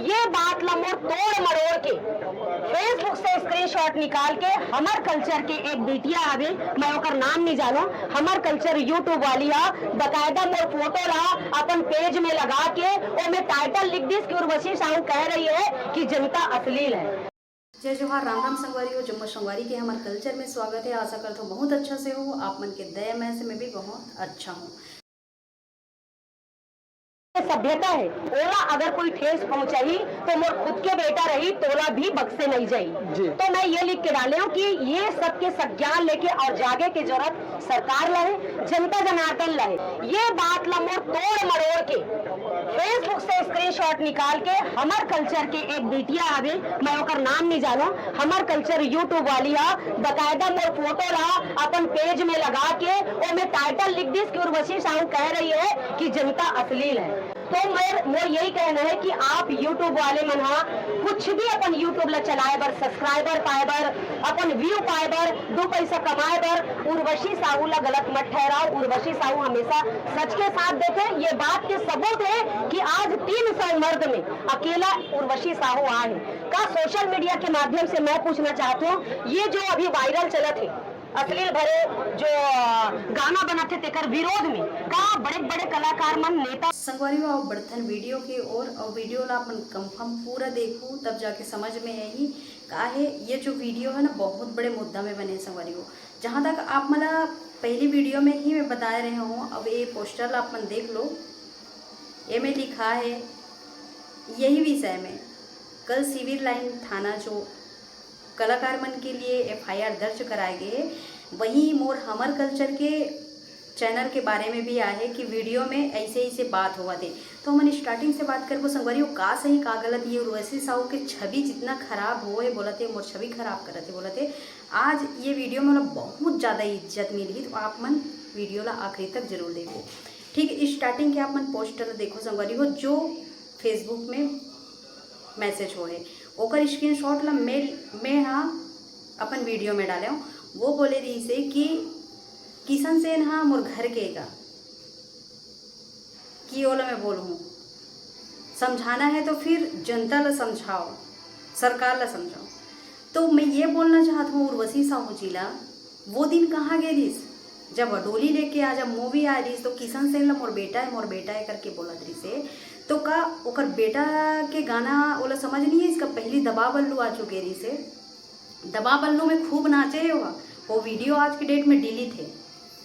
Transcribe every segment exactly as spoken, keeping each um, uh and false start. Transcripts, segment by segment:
ये बात ला मोर तोड़ मरोड़ के Facebook से स्क्रीनशॉट निकाल के हमर कल्चर के एक बिटिया हवे, मैं ओकर नाम नहीं जानों, हमर कल्चर YouTube वाली हा बकायदा मोर फोटो ला अपन पेज में लगा के ओमे टाइटल लिख दिस कि उर्वशी साहू कह रही है कि जनता अश्लील है। जय जोहार, राम राम संगवारी हो। जम्मो संगवारी के हमर कल्चर में स्वागत है। आशा करत हो बहुत अच्छा से हो, आप मन के दया मया से मैं भी बहुत अच्छा हूँ। सभ्यता है, ओला अगर कोई ठेस पहुंचाही तो मोर खुद के बेटा रही, तोला भी बक्से नहीं जाई। जी। तो मैं ये लिख के डाले हूँ कि ये सबके संज्ञान लेके और जागे के जरूरत सरकार ला है, जनता जनार्दन ला है। ये बात ला मोर तोड़ मरोड़ के Facebook से स्क्रीनशॉट निकाल के हमर कल्चर के एक बिटिया हवे, मैं ओकर नाम नहीं जानों, हमर कल्चर YouTube वाली हा बकायदा मोर फोटो ला अपन पेज में लगा के ओमे टाइटल लिख दिस कि उर्वशी साहू कह रही है कि जनता अश्लील है। तो मैं, मोर यही कहना है कि आप YouTube वाले मन हा कुछ भी अपन YouTube ला चलाए बर, सब्सक्राइबर पाए बर, अपन व्यू पाए बर, दो पैसा कमाए बर उर्वशी साहू ला गलत मत ठहराओ। उर्वशी साहू हमेशा सच के साथ देखे। ये बात के सबूत है कि आज तीन सौ मर्द में अकेला उर्वशी साहू आहे। का सोशल मीडिया के माध्यम से मैं पूछना चाहती हूँ, ये जो अभी वायरल चलत है अश्लील भरे जो, अ, गाना बनत हे तेकर विरोध में का बड़े-बड़े कलाकार मन, नेता संगवारी हो, आओ बढ़थन वीडियो के ओर, अउ वीडियो ला अपन कंफर्म पूरा देखू, तब जाके समझ में आही का हे। ये जो वीडियो है ना, बहुत बड़े मुद्दा में बने हे संगवारी हो। जहाँ तक आप मन ला पहली वीडियो में ही मैं बताए रहे हूँ, अब ये पोस्टर ला अपन देख लो, एमे लिखा है यही विषय में कल सिविल लाइन थाना जो कलाकार मन के लिए एफआईआर दर्ज कराए गए हे, वहीं मोर हमर कल्चर के चैनल के बारे में भी आहे कि वीडियो में ऐसे ऐसे बात होवत हे। तो हमन स्टार्टिंग से बात करबो संगवारी हो, का सही का गलत, ये उर्वशी साहू के छवि जितना खराब होए हे बोलत हे, मोर छवि खराब करत हे बोलत हे। आज ये वीडियो में ओला बहुत ज़्यादा इज्जत मिलही, तो आप मन वीडियो ला आखिरी तक जरूर देखो। ठीक स्टार्टिंग के आप मन पोस्टर देखो संगवारी हो, जो Facebook में मैसेज होए हे, ओकर स्क्रीनशॉट ला मैं, मैं हा अपन वीडियो में डाले हूँ। वो बोले रहिस हे कि किशन सेन हा मोर घर के गा, कि ओला मैं बोलहूँ, समझाना है तो फिर जनता ला समझाओ, सरकार ला समझाओ। तो मैं ये बोलना चाहत हूँ उर्वशी साहू जी ला, वो दिन कहाँ गे रिस? जब डोली लेके आ, जब मूवी आ रिस, तो किशन सेन ला मोर बेटा है, मोर बेटा है करके बोलत रिस हे। तो का ओकर बेटा के गाना ओला समझ नहीं है? इसका पहली दबा बल्लू आ चुके रिस हे। दबा बल्लू में खूब नाचे हे वो, वो वीडियो आज के डेट में डिलीट है।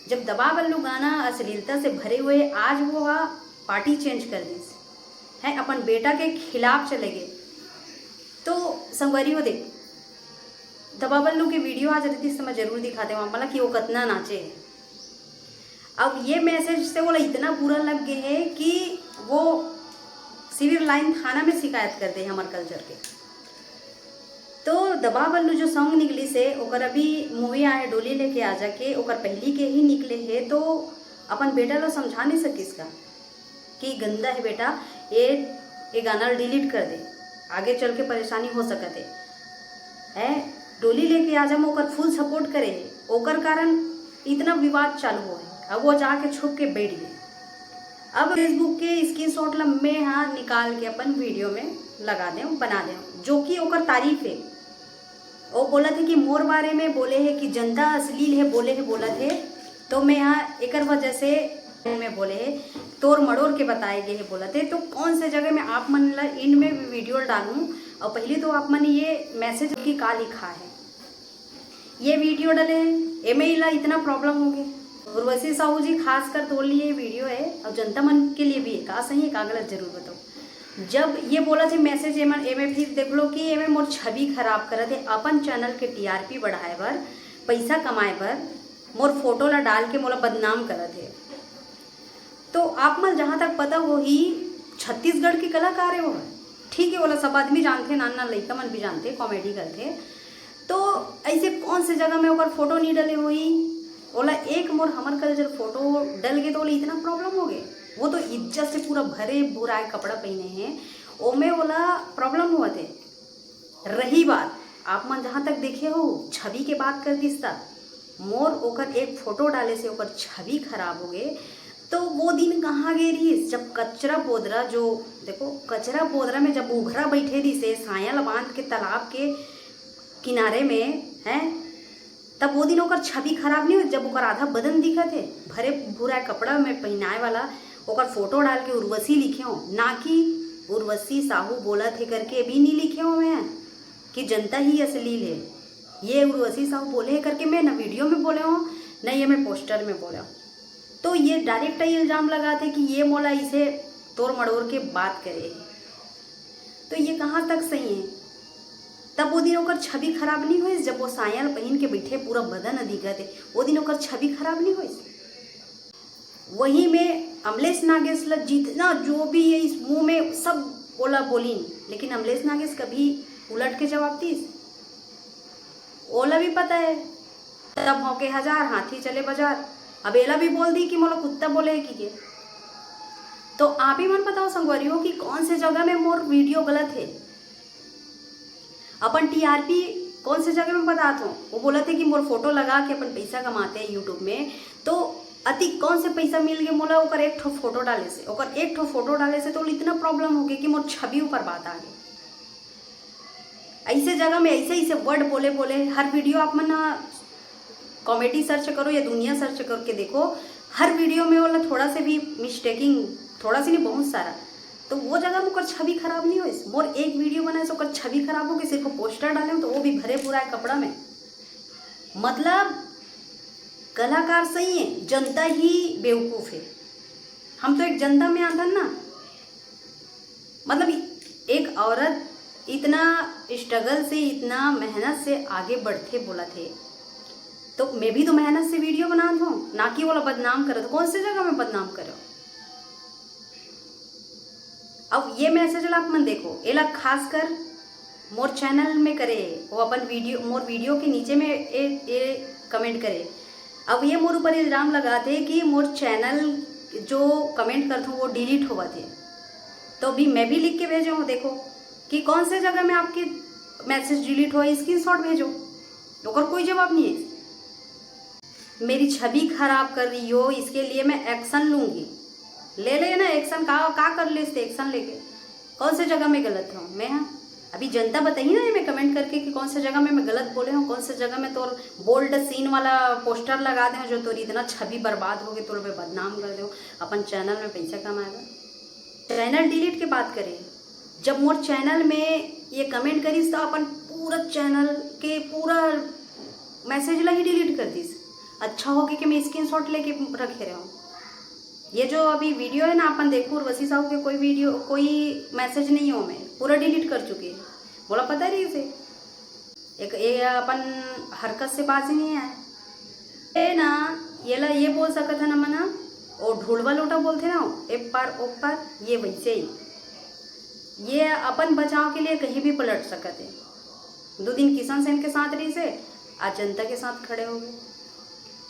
जब दबा बल्लू गाना अश्लीलता से भरे हुए, आज वो हा पार्टी चेंज कर दिस है, अपन बेटा के खिलाफ चले गए। तो संगवारी हो देख, दबा बल्लू के वीडियो आज रहती समय जरूर दिखाते वहाँ मला कि वो कितना नाचे है। अब ये मैसेज से वो इतना बुरा लग गए है कि वो सिविल लाइन थाना में शिकायत कर दे हमारे कल्चर के। तो दबा बल्लू जो सॉन्ग निकलिस हे, ओकर अभी मूवी आए डोली लेके आ जाके, ओकर पहली के ही निकले हे, तो अपन बेटा ला समझा नहीं सकिस का कि गंदा है बेटा, ये, ये गाना डिलीट कर दे, आगे चल के परेशानी हो सकत है। है, डोली लेके आ जा, ओकर फुल सपोर्ट करे हे, ओकर कारण इतना विवाद चालू हो है। अब वो जाके छुप के बैठ गए। अब Facebook के स्क्रीनशॉट ला मैं हा निकाल के अपन वीडियो में लगा दे, बना दे, जो कि ओकर तारीफ है। वो बोलत हे कि मोर बारे में बोले हे कि जनता अश्लील है बोले हे बोलत हे, तो मैं हा एकर वजह से में बोले हे, तोर मड़ोर के बताए गए हे बोलत हे। तो कौन से जगह में आप मन ला एंड में वीडियो डालूं, और पहले तो आप मन ये मैसेज की का लिखा है, ये वीडियो डले हे, एमे इला इतना प्रॉब्लम हो गए। उर्वशी साहू जी, खासकर तोर लिए ये वीडियो है और जनता मन के लिए भी है, का सही है का गलत जरूर बताओ। जब ये बोलत हे मैसेज एमन, एमे फिर देख लो कि एमे मोर छवि खराब करत हे, अपन चैनल के टीआरपी बढ़ाए बर, पैसा कमाए बर मोर फोटो ला डाल के मोला बदनाम करत हे। तो आप मन जहाँ तक पता होही, छत्तीसगढ़ के कलाकार है वो, ठीक है, ओला सब आदमी जानथे, नान नान लइका मन भी जानथे, कॉमेडी करथे। तो ऐसे कौन से जगह में ओकर फोटो नहीं डले होही, ओला एक मोर हमर कल्चर फोटो डल गे तो ओला इतना प्रॉब्लम हो गए। वो तो इज्जत से पूरा भरे भुराए कपड़ा पहने हैं, ओमे ओला प्रॉब्लम होवत है। रही बात, आप मन जहाँ तक देखे हो, छवि के बात कर दिस ता, मोर ओकर एक फोटो डाले से ओकर छवि खराब हो गए। तो वो दिन कहाँ गे रहिस, जब कचरा बोदरा, जो देखो, कचरा बोदरा में जब उघरा बैठे रहिस हे साया ल बांध के तालाब के किनारे में, हैं, तब वो दिन ओकर छवि खराब नहीं होइस, जब ओकर आधा बदन दिखत हे, भरे भुराए कपड़ा में पहिनाए वाला, ओकर फोटो डाल के उर्वशी लिखे हो, ना कि उर्वशी साहू बोलत हे करके भी नहीं लिखे हो मैं, कि जनता ही अश्लील हे, ये उर्वशी साहू बोले हे करके मैं ना वीडियो में बोले हो, ना ये मैं पोस्टर में बोले हो। तो ये डायरेक्ट ही इल्जाम लगात हे कि ये मोला इसे तोड़ मड़ोर के बात करे हे। तो ये कहाँ तक सही है? तब वो दिन ओकर छवि खराब नहीं होइस, जब वो साया ल पहिन के बैठे, पूरा बदन दिखत हे, वो दिन ओकर छवि खराब नहीं होइस? वही में अमलेश नागेश ला जितना जो भी है इस मुंह में सब बोला बोलिन, लेकिन अमलेश नागेश कभी उलट के जवाब दीस? ओला भी पता है, तब भौंके हजार, हाथी चले बाजार। अब एला भी बोल दी कि मोला कुत्ता बोले है कि के। तो आप ही मन बताओ संगवारी हो कि कौन से जगह में मोर वीडियो गलत है। अपन टीआरपी कौन से जगह में बतात हो? वो बोलत हे कि मोर फोटो लगा के अपन पैसा कमाते हैं यूट्यूब में, तो अति कौन से पैसा मिल गए मोला ओकर एक ठो फोटो डाले से? ओकर एक ठो फोटो डाले से तो इतना प्रॉब्लम हो गया कि मोर छवि ऊपर बात आ गई। ऐसे जगह में ऐसे ऐसे वर्ड बोले बोले हर वीडियो आप मन कॉमेडी सर्च करो या दुनिया सर्च करके देखो, हर वीडियो में वाला थोड़ा से भी मिस्टेकिंग, थोड़ा सी नहीं, बहुत सारा। तो वो जगह में ओकर छवि खराब नहीं होइस? मोर एक वीडियो बनाए से ओकर छवि खराब हो गई, सिर्फ पोस्टर डाले हो तो वो भी भरे भुराए कपड़ा में। मतलब कलाकार सही है, जनता ही बेवकूफ है। हम तो एक जनता में आथन ना। मतलब एक औरत इतना स्ट्रगल से, इतना मेहनत से आगे बढ़ते बोलत हे, तो मैं भी तो मेहनत से वीडियो बनात हूँ, ना कि ओला बदनाम करत। कौन से जगह में बदनाम करो? अब ये मैसेज ला आप मन देखो, एला खासकर मोर चैनल में करे, वो अपन वीडियो, मोर वीडियो के नीचे में ए, ए कमेंट करे। अब ये मोर ऊपर इल्जाम लगात हे कि मोर चैनल जो कमेंट करत हूँ वो डिलीट होवत हे। तो अभी मैं भी लिख के भेजे हूँ, देखो कि कौन से जगह में आपके मैसेज डिलीट हुआ, स्क्रीनशॉट भेजो। ओकर कोई जवाब नहीं है। मेरी छवि खराब कर रही हो, इसके लिए मैं एक्शन लूंगी। ले लेना एक्शन, का का कर ले इससे एक्शन लेके। कौन से जगह में गलत हूँ मैं? हाँ, अभी जनता बताइए ना, मैं कमेंट करके कि कौन से जगह में मैं गलत बोले हूँ, कौन से जगह में तोर बोल्ड सीन वाला पोस्टर लगा दे हूँ जो तोरी इतना छवि बर्बाद हो गई, तोर मैं बदनाम कर दे हूँ, अपन चैनल में पैसा कमाएगा। चैनल डिलीट के बात करें, जब मोर चैनल में ये कमेंट करिस तो अपन पूरा चैनल के पूरा मैसेज ला ही डिलीट कर दिस। अच्छा हो गया कि मैं स्क्रीनशॉट लेके रखे रहे हूँ। ये जो अभी वीडियो है ना, अपन देखो उर्वशी साहू के कोई वीडियो, कोई मैसेज नहीं हो, मैं पूरा डिलीट कर चुकी है। बोला पता रही इसे, एक ये अपन हरकत से बाज नहीं आए। ए ना, ये ला ये बोल सकत है ना मना, ओ ढोलवा लोटा बोलते ना, ए पार ओ पार, ये वैसे ही। ये अपन बचाव के लिए कहीं भी पलट सकत है। दो दिन किशन सेन के साथ रही से, आज जनता के साथ खड़े हो गए।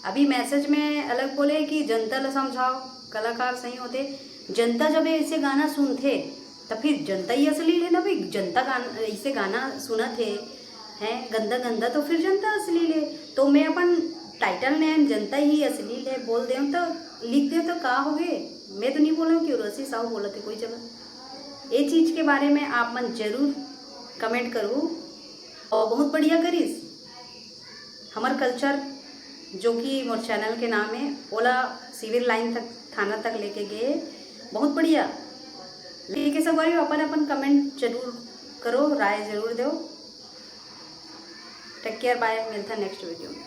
अभी मैसेज में अलग बोले कि जनता ला समझाओ, कलाकार सही होते। जनता जब ऐसे गाना सुनथे, तो फिर जनता ही अश्लील है ना भाई। जनता गाना, ऐसे गाना सुनत हे, हैं, गंदा गंदा, तो फिर जनता अश्लील है। तो मैं अपन टाइटल में जनता ही अश्लील है बोल दे तो, लिख दे तो का हो गए? मैं तो नहीं बोला कि उर्वशी साहू बोलत हे कोई जगह। ये चीज के बारे में आप मन जरूर कमेंट करो। और बहुत बढ़िया करिस, हमर कल्चर जो कि मोर चैनल के नाम है, ओला सिविल लाइन तक, थाना तक लेके गए। बहुत बढ़िया। लेके संगवारी हो, अपन अपन कमेंट जरूर करो, राय जरूर दो। टेक केयर, बाय, मिलता नेक्स्ट वीडियो में।